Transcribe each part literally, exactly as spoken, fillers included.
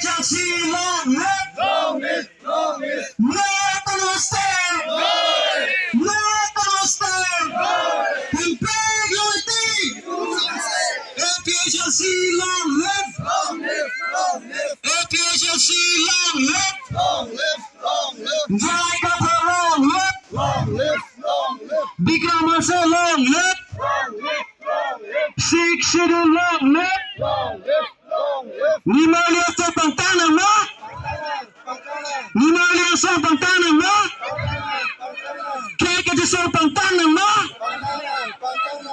Chelsea long live! Long live! Long live! North East! Long live! North East! Long live! Hemphrek Longiti! A P H L C long live! Long live! Long live! A P H L C long live! Long live! Long live! J I Kathar long live! Long live! Long live! Bikram Hanse long live! Long live! Long live! Sixth Schedule long live! Long live! Long live! Nimarli asong pangtang nang ma? Nimarli asong pangtang nang ma? K K G asong pangtang nang ma?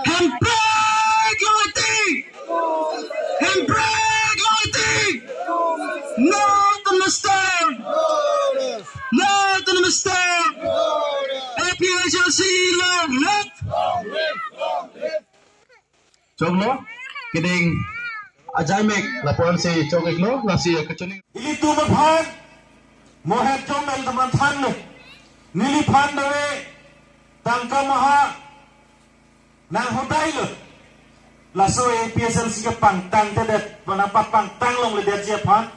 Hemphrek Longiti! Hemphrek Longiti! North East! North East! A P H L C long live! Choklo, keding ajaimek lapu-an si chok-iklo, lasi kachini. Ilitum aphan, mohet jomel teman thanlo. Neliphan dave, tangka maha, nanghodailo. Laso A P H L C kepangtangtedet, mana papangtang longledetji aphan.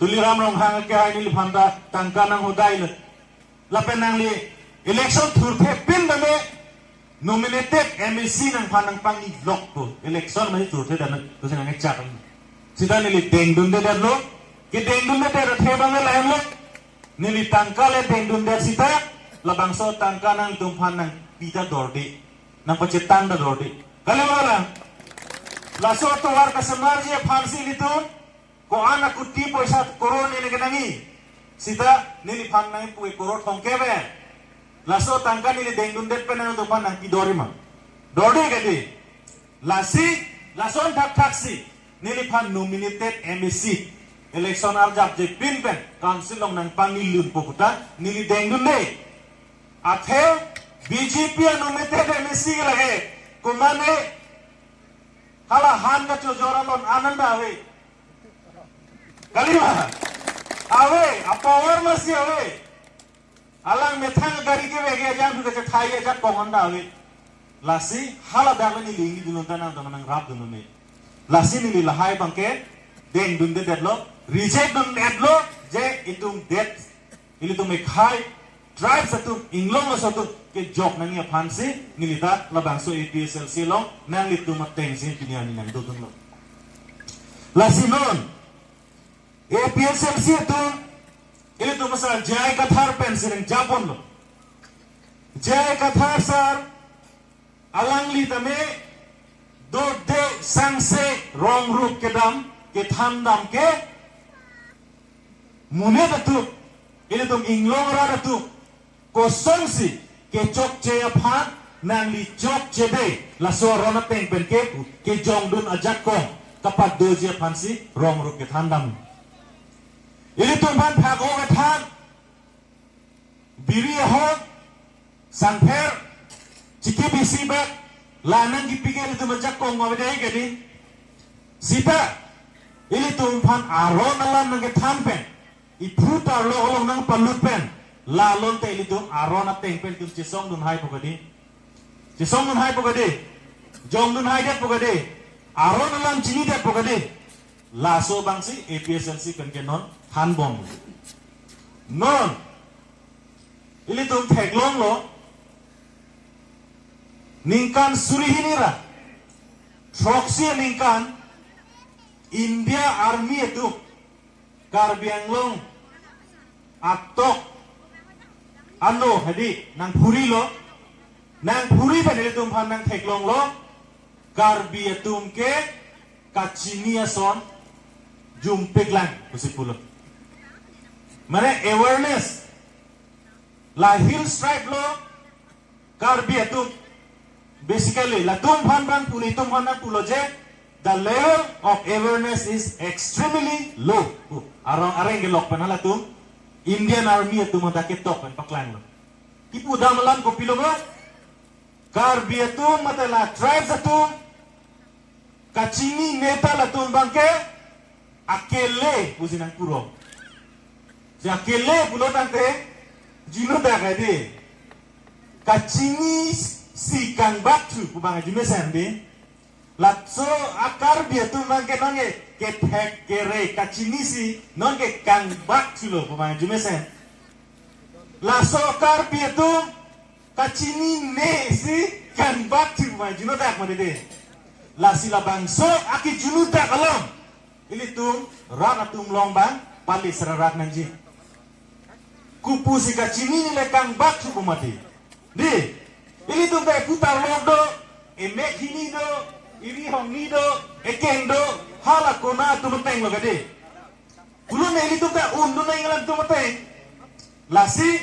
Tuliram Ronghang ke hai neliphan ta, tangka nanghodailo. Lapen nangli election thurthe pin tame nominated M A C nangphan nangpangni lok ko. Election masi thurthe tame to si nangkechak. Sita neli dengdundedetlo. Kedengdundedet athe abang lahenlo. Neli tangka le dengdundet sita labangso tangka nangtumphan nangpita dorde. Nangpachetang ta dorde. Kali wala. Laso atovar kasemarji aphan si ilitum ko-an akuti poisa koror neli kenangji. Sita neliphan nangpu koror thomkep pen. Laso tangka neli dengdundet pen nangtumphan nangpidorji ma? Dorde kadi. Lasi, lason thakthak si. Neliphan nominated M A C. Election arjapje pin pen. Council along nangpangnilunpo puta. Neli dengdunde. Athe B J P a-nominated M A C ke lake. Komane hala han kachojor alon ananda ave. Kali ma? Ave, a-power masi ave. Alang methang gari keveke ajang thu kachethai ajakong anda ave. Lasi hala dak neli ingni dunlonta nangtum nangrapdunnon. Lasi neli lahai abangke dengdundedetlo, reject dundetlo, je itum det, ilitum ekhai, tribes atum, inglong aso atum kejok nangji aphan si, neli ta labangso A P H L C along nanglitum ateng si pini arni nangdodunlo. Lasi non, A P H L C atum, ilitum asar J I Kathar pen si nangjaponlo. J I Kathar sir, alangli tame, dode sangse rong rup kedam, kethandam ke, monit atum, ilitum inglong arat atum, kosonsi kechokche aphan nangli chokchede, laso aron ateng pen ke, kejongdun ajakong kapadoji aphan si rong rup kethandam. Ilitum aphan phak-o kethan, biri ahok, sangpher, chikip isi bak, la nangkipi ke ilitum ajakong avedet kadi. Sita, ilitum aphan aron alam nangkethan pen, iphu tarlo along nangpalut pen, la along te ilitum aron ateng pen ilitum chesongdun haipo kadi. Chesongdun haipo kadi. Jongdun haidetpo kadi. Aron alam chinidetpo kadi. Laso abang si A P H L C pen ke non thanbom. Non. Ilitum theklonglo. Ningkan suri hini ra throksi aningkan India Army atum Karbi Anglong atok ano hadi nangphurilo, nangphuri pen ilitum aphan nangtheklonglo, Karbi atum ke kachini ason jumpiklang pusi pulo. Mane awareness, la hill tribe lo, Karbi atum, basically, latum aphan abang pu, ilitum aphan nangpulo je, the level of awareness is extremely low. Uh, arong areng kelok pen halatum, Indian Army atum hadak ketok pen paklanglo. Kipu dam alam kopilo ba? Karbi atum mate la tribes atum, kachini neta latum abangke akele pusi nangpuro. Je akele pulo tangte, jino dak ade. Kachini si kangbak thu pu abang jino sende. Laso a-Karbi atum abangke nonke kethek kere kachinisi non ke kangbak chulo puma arjumesen. Laso Karbi atum kachinine si kangbak chu puma arjunodak mati dei. Lasi labangso akejunutdak along ilitum rat atum along bang pali serarak nangji. Kopusi kachinine le kangbak chu pu mati dei. Ilitum ta epu tarlok do, emek hini do, eri hongni do, ekeng do, hala kona atum ateng lo ka dei. Pulo ne ilitum ta un do nang alanglitum ateng. Lasi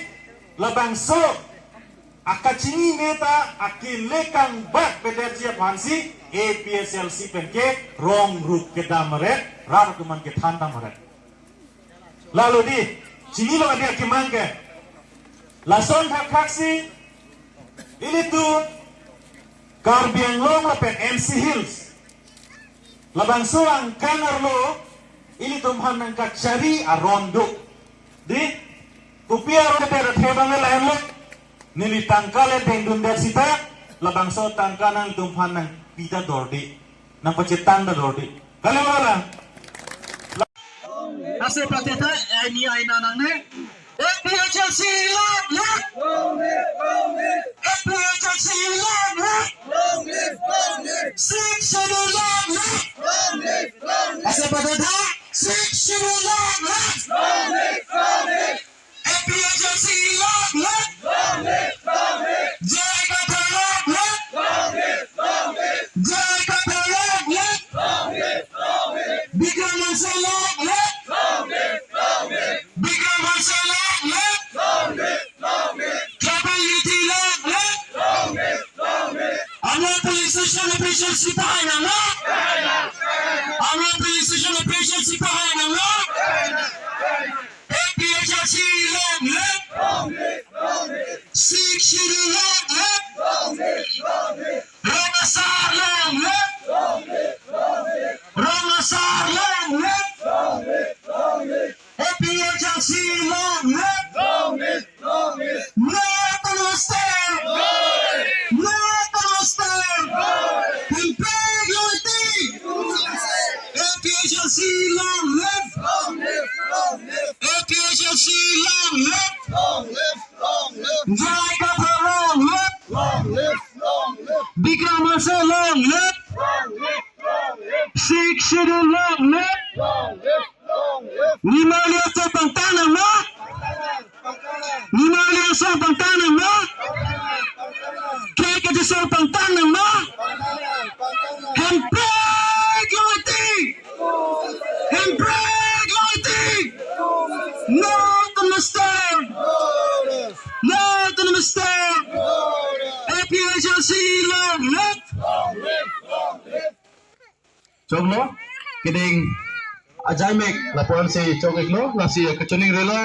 labangso akachinine ta akele kangbak pederji aphansi A P H L C pen ke rong rup kedam ret, rat atum an kethan dam ret. Lalo dei, chinilo adia kemang ke. Lason thakthak si ilitum Karbi Anglong lapen N C Hills labangso angkang arlo ilitum aphan nangkachari aron do. Dei, kopi aron te athe bang lahenlo. Neli tangka le dengdundet sita, labangso tangka nangtum aphan nangpi ta dor dei. Nangpachetang ta dor dei. Kali wala. Ase pateta, ai ni ai na nangne. A P H L C long live! A P H L C long live! Sixth Schedule long live! Ase pateta, Sixth Schedule long live! A P H L C long live! J I Kathar long live! J I Kathar long live! Bikram Hanse long live! Bikram Hanse long live! Tribal unity long live! Amla police station official sipahi nangma! Amla police station official sipahi nangma! A P H L C long live! Sixth Schedule long live! Rong Asar long live! Rong Asar long live! A P H L C long live! No autonomous state! No autonomous state! Hemprek long iti! A P H L C long live! A P H L C long live! J I Kathar long live! Bikram Hanse long live! Sixth Schedule long live! Nimarli asong pangtang nangma! Nimarli asong pangtang nangma! K K T asong pangtang nangma! Hemprek long iti! Hemprek long iti! No autonomous state! No autonomous state! A P H L C long live! Choklo, keding ajaimek lapu-an si chok-iklo, lasi kachiningri lo.